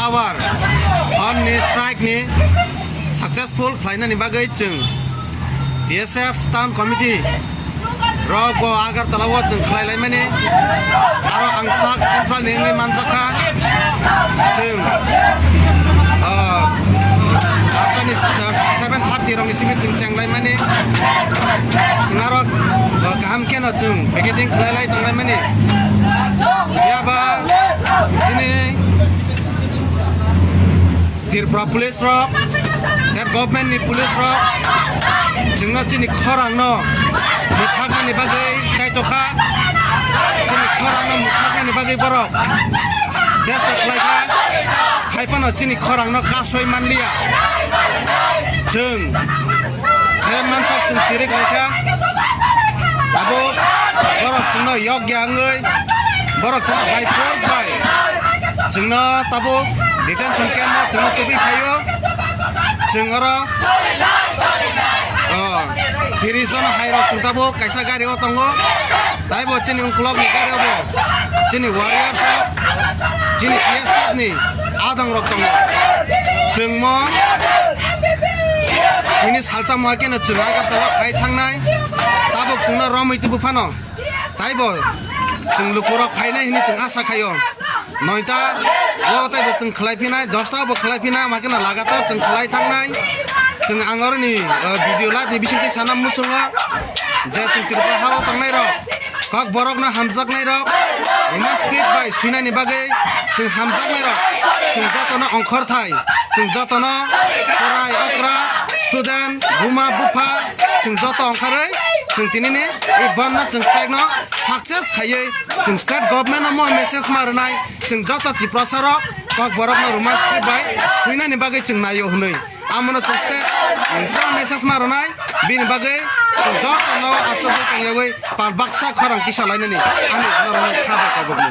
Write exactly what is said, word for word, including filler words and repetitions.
Hour hor ni strike ni successful khlainani bagwi chwng T S F Town Committee rok bo Agartala o chwng khlai laimani, aro ang sak central ni wngwi manjakha. Chwng, ah, atta ni seven thirty rok ni simi chwng cheng laimani, chwng aro, ah, kaham khe no chwng picketing khlai lai tong laimani. Phiya ba chini Tripura police rok, state government ni police rok chwngno chini khorang no mwthaknani bagwi chaitokha, chini khorang no mwthaknani bagwi borok chesta khlaikha, hai phano chini khorang no kasoi manliya. Chwng je mansak chwng chiri khlaikha. Tabuk borok chwngno yokya wngwi borok chwngno by force bai chwngno tabuk detention camp o chwngno tubui phaio. Chwng oro, oh, tiris jon hai rok chwng tabuk kaisa gari o tongo. Taibo chini ungkulok ni gari o bo chini warriors rok, chini T S F ni adang rok tongo. Chwng mo Bini salsa muha keno chwng Agartala khai thangnai. Tabuk chwngno romwi tubu phano. Taibo chwng lukurok phainai hwnwi chwng asa khaio. Noita o taibo chwng khlai phinai, dosta bo khlai phinai, ama keno lagatar chwng khlai thangnai. Chwng ang oroni, uh, video live ni bisingtwi sana muchungo je chwng Tripura hao tongnairok. Kokborokno hamjaknairok, Roman script bai swinani bagwi chwng hamjaknairok, chwng jotono ongkhorthai, chwng jotono chwrai okra, student, buma bupha, chwng joto ongkharwi chwng tinini ei bandh no chwng strike no success khaiwi chwng state government no mo message ma rwnai, chwng joto Tiprasa rok Kokborokno Roman script bai swinani bagwi chwng naio hwnwi. Amono chwng state strong message ma rwnai, bini bagwi chwng jotono achugwi tongyagwi pal baksa khorang kisa lainani ani norokno kha bai kobokno.